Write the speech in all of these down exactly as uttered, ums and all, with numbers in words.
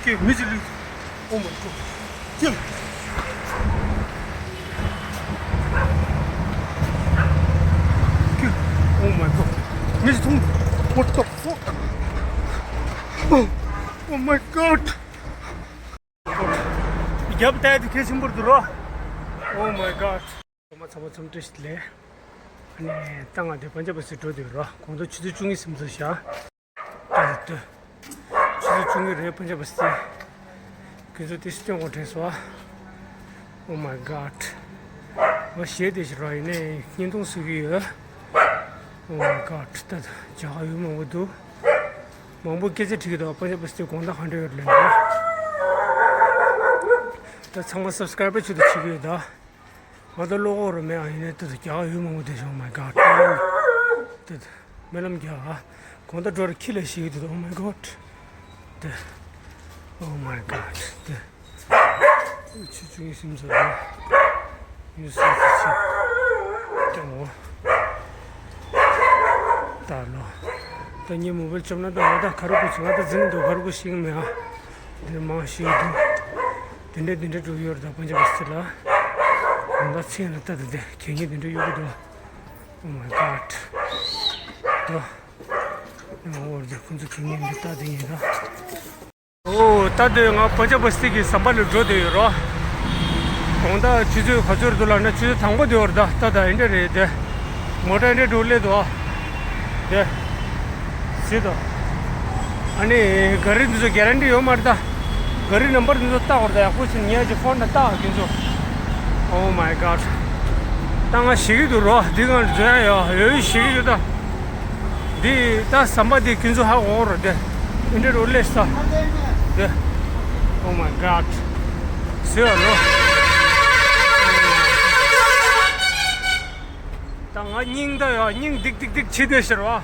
ཀྱེ། མི་ཞིག་ལུས། Oh my god. ཀྱེ། ཀྱེ། Oh my god. མི་ཞིག་མཐོང་། What the fuck? Oh, oh my god. རྒྱབ་བལྟས་དུས་གལ་ཆེན་པོར་འདུག་རོ། Oh my god. ཚང་མ་ཚང་མ་འཚམས་འདྲི་ཞུ་ལེ། ཨ་ནི་ད་ང་དེ་པན་ཇབ་སི་འགྲོ་དུས་རོ། དགོང་དྲོ་ཆུ་ཚོད་བཅུ་གཉིས་ཟིན་ཚར་ཤག་ལྟོས་དང་ལྟོས། ཆུ་ཚོད་བཅུ་གཉིས་རེད། པན་ཇབ་སི་ཁྱོད་ཚོ་དེ་སྟོན་དགོས་དྲན་སོང་ཨ། Oh my god. ང་ཞེད་བསྡད་ཤག་རོ། ཡིན་ནའི་བརྙན་ཐུང་བཟོ་གི་ཡོད། Oh my god. ད་རྒྱ་གར་ཡུལ་མང་པོ་འདུག་མང་པོ་སྐད་ཆ་དྲིས་ཀྱི་འདུག་པན་ཇབ་སི་དགོང་དག་ག་འདྲ་ཡོད་ལབ་ནས། ད་ཚང་མ་སབ་སི་ཀ་རའེ་བར་ཆེད་དུ་བྱེད་ཀྱི་ཡོད་ད། ང་ད་བློ་ཁོག་རུ་མེད་ཨ། ཡིན་ནའི་ད་རྒྱ་གར་ཡུལ་མང་པོ་དེ་བཞིན། Oh my god. ད་རྨི་ལམ་རྒྱ་གར་དགོང་དག་འགྲོ་ར་ཁྱི་ལ་ཞིག་འདུག Oh my god. ད། Oh my god. ད། ཆུ་ཚོད་གཉིས་ཟིན་ཚར་རེད། ཉི་ཤུ་རྩ་གཅིག་ཀྱང་འོ། ད་ལོ། ད་ངས་མོ་བལ་བཅོམ་ན་ད་ང་ད་ག་རེ་དགོས་བྱུང་། ང་ད་འཛིན་འདུག་ག་རེ་དགོས་ཤེས་ཀྱི་མེད་ཨ། འདིར་མང་ཤེས་འདུག་དེ་འདྲས་དེ་འདྲས་འགྲོ་གི་ཡོད་རེད་ད་པན་ཇབ་སི་ལ། ང་ད་མཚན་ལ་ལྟ་དེ་འདྲས་གད་སྙིགས་དེ་འདྲས་གཡུག་གི་འདུག Oh my god. ད། ཨོ་ད་ཁོང་ཚོ་གད་སྙིགས་འདི་ལྟ་དེ་ཡིན་ད། ཨོ་ད་དེ་ང་པན་ཇབ་སི་གི་ཟམ་པ་ལ་འགྲོ་དེ་ཡོད་རོ། དགོང་དག་ཆུ་ཚོད་ག་ཚོད་རེད་འདུག་ལབ་ན་ཆུ་ཚོད་དང་པོ་དེ་ཡོད་རེད་ད། ད་ད་འདི་འདྲས་རེད་དེ། མོ་ཊ་འདི་འདྲས་འགྲོ་སླེབས་འདུག་དེ། ཟེར་དོ། ཨ་ནི་ག་རི་འདི་ཚོ་གྷེ་རན་ཊི་ཡོད་མ་རེད་ད། ག་རི་ནམ་བར་འདི་ཚོ་བལྟ་བར་ད་ཡག་པོ་བྱས་ནས་ངས་ཀྱི་ཕོན་ནང་བལྟ་ཁྱེད་ཚོ། Oh my god. ད་ང་ཞེད་ཀྱི་འདུག་རོ། འདི་གང་འཛོལ་ཡ་ཡོད་ཡོད་ཞེད་ཀྱི་འདུག་ད། འདི་ད་ཟམ་པ་འདི་ཁྱེད་ཚོ་ཧ་གོ་རོ་དེ། འདི་འདྲས་འགྲོ་སླེབས་ས། དེ། Oh my god. ཟེར་བ་རོ། ད་ང་སྙིང་ད་ཡོད་སྙིང་ལྡིག་ལྡིག་ལྡིག་བྱེད་བསྡད་ཤག་རོ།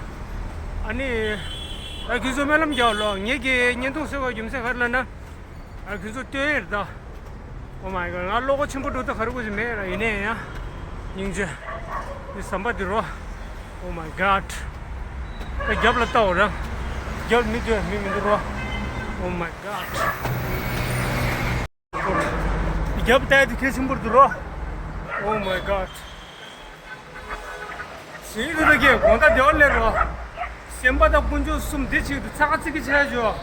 ཨ་ནི། ཨ་ཁྱེད་ཚོ་སྨོན་ལམ་རྒྱག་ལོ། ངེད་ཀྱི་བརྙན་ཐུང་བཟོ་བའི་རྒྱུ་མཚན་ག་རེ་ལབ་ན། ཨ་ཁྱེད་ཚོ་ལྟོས་ཡེར་ད། Oh my god. ང་བློ་ཁོག་ཆེན་པོ་འགྲོ་ད་ག་རེ་དགོས་ཀྱི་མེད་ར། ཡིན་ནའི་ཡང་། སྙིང་རྗེ། འདི་ཟམ་པ་འདི་རོ། Oh my god. ཨ་རྒྱབ་ལ་ལྟའོ་རང་། རྒྱབ་མི་འདུག་མི་མི་འདུག་རོ། Oh my god. རྒྱབ་བལྟས་དུས་གལ་ཆེན་པོ་འདུག་རོ། Oh my god. ཞིག་རུ་ད་གི་དགོང་དག་བདེ་བ་ལེགས་རོ། སེམས་པ་དང་དཀོན་མཆོག་གསུམ་འདི་གཅིག་ཏུ་ཚ་ཁ་ཚིག་གི་ཆ་ཞོ།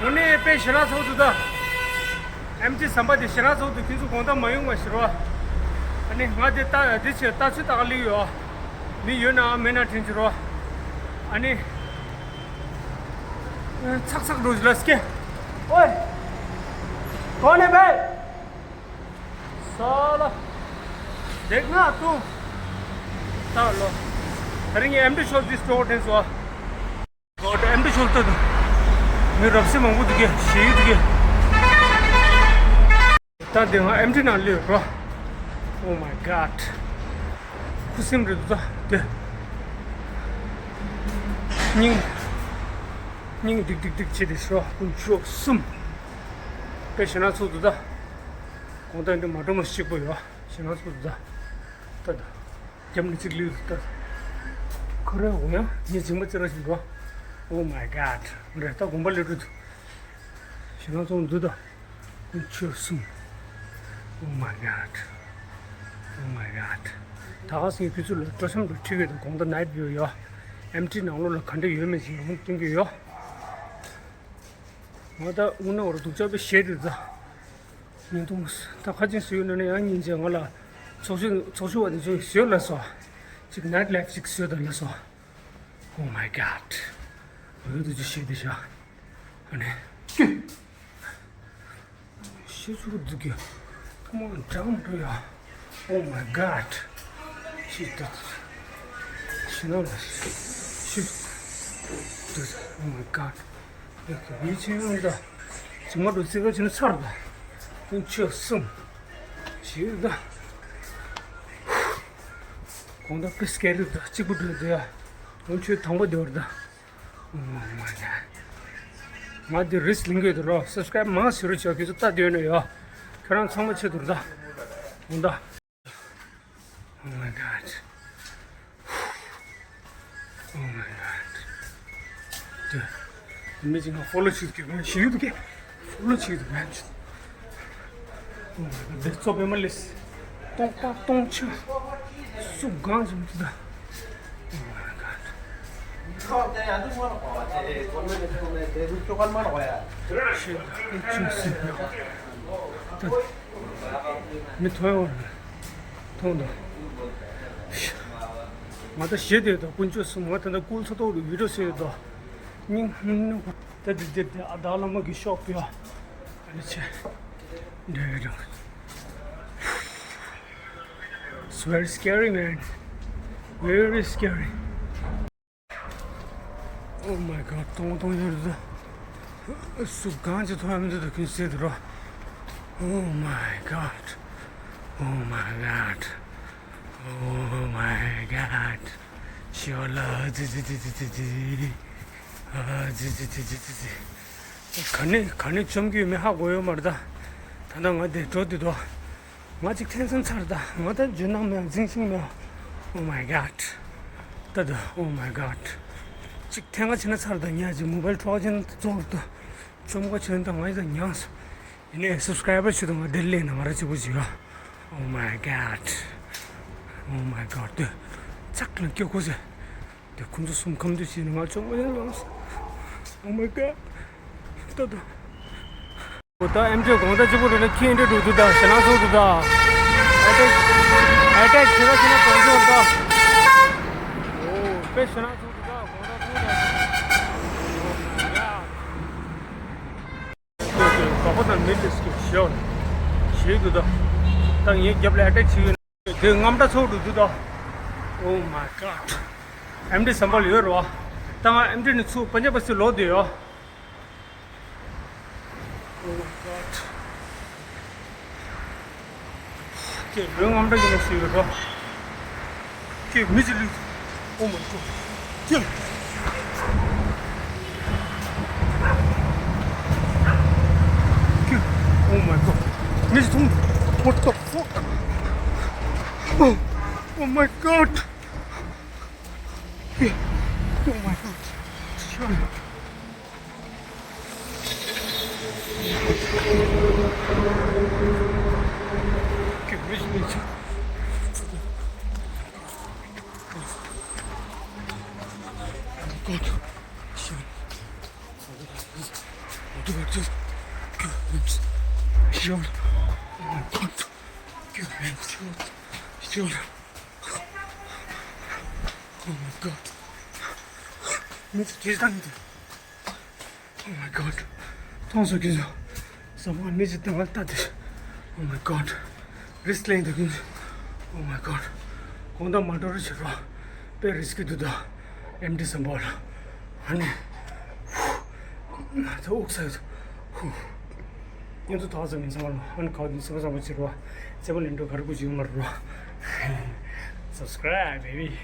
དངོས་གནས་དཔེ་ཞེ་དྲག་ཚོགས་འདུག་ད། ཨེམ་ཆི་ཟམ་པ་འདི་ཞེ་དྲག་ཚོགས་འདུག་ཁྱེད་ཚོ་དགོང་དག་མ་ཡོང་བ་ཞིག་རོ། ཨ་ནི་ང་འདི་ལྟ་འདི་བྱས་ལྟ་ཚུལ་ལྟ་ག་སླེབས་ཡོད། མི་ཡོད་ན་མེད་ན་དྲན་གྱི་རོ། ཨ་ནི། ཚག་ཚག་འགྲོ་ལ་སྐྱེ། ཨོའི། གོ་ནས་བས། ས་ལ། དེ་ང་ཏུ། ད་ལོ། ད་རིང་ངས་ཨེམ་ཊི་ཤོལ་ཏིས་སྤྲོ་བོ་དྲན་སོ། གོ་ད་ཨེམ་ཊི་ཤོལ་ཏི་དུ། མི་རབ་སེ་མང་པོ་འདུག་གི་ཞེ་གི་འདུག་གི་ད་དེ་ང་ཨེམ་ཊི་ནང་སླེབས་རོ། Oh my god. ཁུ་སིམ་རེད་འདུག་ད་དེ། སྙིང་། སྙིང་ལྡིག་ལྡིག་ལྡིག་བྱེད་དེ་ཤོག་དཀོན་མཆོག་གསུམ། དཔེ་ཞེ་དྲག་ཚོགས་འདུག་ད། དགོང་དག་འདི་མ་འགྲོ་མ་གཅིག་པོ་ཡོད། ཞེ་དྲག་ཚོགས་འདུག་ད། ད་ད། རྒྱབ་ནས་གཅིག་ལུས་ད། ཁོ་རེ་འོ་ཡ་ངས་མཇིང་པ་ཙི་ར་ཞིག་འགྲོ། Oh my god. རེད་ད་དགོངས་པ་ལས་འགྲོ་འདུག་ཞེ་དྲག་ཚོགས་འདུག་ད། དཀོན་མཆོག་གསུམ། Oh my god. Oh my god. ད་ག་སེ་ཁྱེད་ཚོ་ལ་སྤྲོ་འཆམ་དུ་ཁྲིད་གི་དང་དགོང་དག་ནའི་ཊི་བིའུ་ཡོད། ཨེམ་ཊི་ནང་ལོགས་ལ་ག་འདྲ་ཡོད་མེད་ཅིག་ཡང་སྟོན་གི་ཡོད། ང་ད་དངོས་གནས་འོར་སྡུག་ཅག་པའི་ཞེད་དུ་ད། ཉིན་ཐུང་ད་ཁ་ཅིག་བཟོས་ན་ནི་ཡང་ཉིན་བྱས་ང་ལ་ཚོགས་ཞུགས་ཚོགས་ཞུགས་པ་དེ་ཚོས་བཟོས་ལ་སོ། ཅིག་ནའི་ཊི་ལའིཕ་ཅིག་བཟོས་དང་ལ་སོ། Oh my god. འོ་དུ་ཅི་ཞེད་དུ་ཤ། ཨ་ནི། ཤེས་ཚུལ་འདུག་གི་ཁོ་མོ་འདྲ་མི་འགྲོ་ཡ། Oh my god. ཤི་ད། ཤི་ན་ལ་ཤི། ཤི། Oh my god. ཡག་གི་བི་ཆེན་ཡང་ད། ཅི་མ་འགྲོ་ཚིག་ག་ཕྱིན་ཚར་ད། དཀོན་མཆོག་གསུམ། ཤི་ད། དགོང་དག་ཀི་སི་ཀེ་རི་ད་གཅིག་པུ་འགྲོ་ད་ཡ། དཀོན་མཆོག་དང་པོ་དེ་བར་ད། ང་འདི་རིས་ལིང་གི་འདུག་རོ། སབ་སི་ཀ་རའིབ་མང་ཞིག་རོ་བྱོས། ཁྱེད་ཚོ་ལྟ་འདོད་ན་ཡོད། ཁྱོད་རང་ཚང་མ་ཆེད་དུ་རེད་ད། འོང་ད། Oh my god. Oh my god. དེ། མི་ཅིག་ང་ཕོ་ལོ་བྱེད་ཀྱི་ཡོད། ཞིག་ཡོད་ཀྱི་ཕོ་ལོ་བྱེད་ཀྱི་འདུག་འདི་ཚོ་བེ་མ་ལེས། སྟོང་པ་སྟོང་ཆ། སུ་གང་ཅིག་མི་ཐུབ་ད། Oh my God. ཤེས་ད་ཅུང་ཟད་ཡོད། ད་མི་ཐོན་ཡོང་རེད། མཐོང་དང་། ང་ད་ཞེད་དེ་ད་དཀོན་མཆོག་གསུམ། ང་ད་ད་ཀུལ་ཚོ་ཏོག་རུ་བི་ཌིའོ་བཟོས་ཡོད་ད། སྙིང་ཧུན་ནུ་ད་དེ་དེ་དེ་ཨ་ད་བླ་མ་གི་ཤོག་པ་ཡ། ཨ་ནི་ཆེ། འདྲ་འདྲ། It's very scary, man. Very scary. Oh my God, ཏོང་ཏོང་ཡོད་རེད། སུ་གང་ཅི་ཐོག་མི་འདུག་ད་ཁྱོད་ཟེར་དུ་རོ། Oh my God. Oh my God. Oh my God. ཤི་བ་ལ་ཙི་ཙི་ཙི་ཙི་ཙི་ཙི། ཨ་ཙི་ཙི་ཙི་ཙི་ཙི་ཙི། ག་ནས་ག་ནས་བཅོམ་གྱི་ཡོད་མེད་ཧ་གོ་ཡོད་མ་རེད་ད། ད་ལྟ་ང་འདིར་འགྲོ་དུས་དོ། ང་ཅིག་ཐེན་སོང་ཚར་ད། ང་ད་འཇོན་ནང་མེད། འཛིང་ཤིང་མེད། Oh my God. ད་ད། Oh my God. ཅིག་ཐེན་ག་ཕྱིན་ན་ཚར་ད། ཉ་ཅིག་མོ་བལ་འཕྲོག་ཕྱིན་ཙོག་ད། བཅོམ་ག་ཕྱིན་ད། ང་ཡི་ད་མྱངས་སོང་། ཡིན་ནའི་སབ་སི་ཀ་རའི་བར་ཆེད་དུ་ང་འདིར་སླེབས་ན་ང་རང་གཅིག་པུ་ཅིག་ཡོད། Oh my God. Oh my God. དེ་ཚག་ལ་སྐྱོ་གོ་ཟེར། དེ་ཁོང་ཚོ་གསུམ་ཁམས་དུ་བྱས་ནས་ང་བཅོམ་ག་ཡིན་ལངས་སོང་། Oh my God. ད་ད། ད་ཨེམ་ཆི་དགོང་དག་གཅིག་པུ་རེད་ལ་ཁྱི་འདྲ་འགྲོ་འདུག་ད། ཞེད་སྣང་ཚོར་འདུག་ད། ཨེ་ཊེག་ཨེ་ཊེག་བྱེད་རོགས་བྱེད་ན་གྲོངས་ཚོར་ད། ཨོ་དཔེ་ཞེད་སྣང་ཚོར་འདུག་ད། དགོང་དག་ཚོར་ད། ཨོ་མའི་གོད། གོག་པ་དང་མི་དེ་སྐྱིད་ཤོར་ཞེད་འདུག་ད། ད་ངའི་རྒྱབ་ལ་ཨེ་ཊེག་བྱེད་ཡོད་ན། དེ་རྔམ་སྐྲག་ཚོར་འདུག་འདུག་ད། Oh my God. ཨེམ་ཌི་སམ་བྷོ་ལ་ཡོད་རེད་བ། ད་ང་ཨེམ་ཌི་ནས་ཚུར་པན་ཇབ་པ་སི་ལོག་བསྡད་ཡོད། Oh my God. ཀྱེ་ལོས་རྔམ་སྐྲག་གི་ནས་ཞུས་ཡོད་རོ། ཀྱེ་མི་ཅིག་ལུས། Oh my God. ཀྱེ། ཀྱེ། Oh my God. མི་ཅིག་མཐོང་། What the fuck? Oh, oh my God. ཀྱེ། Oh my God. Oh my God. མི་ཚོ་དེ་བཏང་གི་འདུག Oh my God. མཐོང་སོང་ཁྱེད་ཚོ། ས་མ་མི་ཅིག་དང་ང་ལྟ་དེ། Oh my God. རིས་ལེན་དུ་ཁྱེད་ཚོ། Oh my God. དགོང་དག་མ་འགྲོ་རུ་བྱེད་རོགས། དཔེ་རིས་ཀྱི་འདུག་ད། ཨེམ་ཌི་སམ་བྷོ་ལ། ཨ་ནི། ང་ཚོ་དབུགས་ས་ཡོད། ཧུ། ཁྱེད་ཚོ་ཐག་ཚ་མིན་ཚང་མ་ལ་ཨ་ནི་ག་དུས་སེམས་བཟང་པོ་བྱེད་རོགས། རྩེད་མོ་ལེན་འགྲོ་ག་རེ་དགོས་ཀྱི་ཡོད་མ་རེད་རོགས། Subscribe, baby.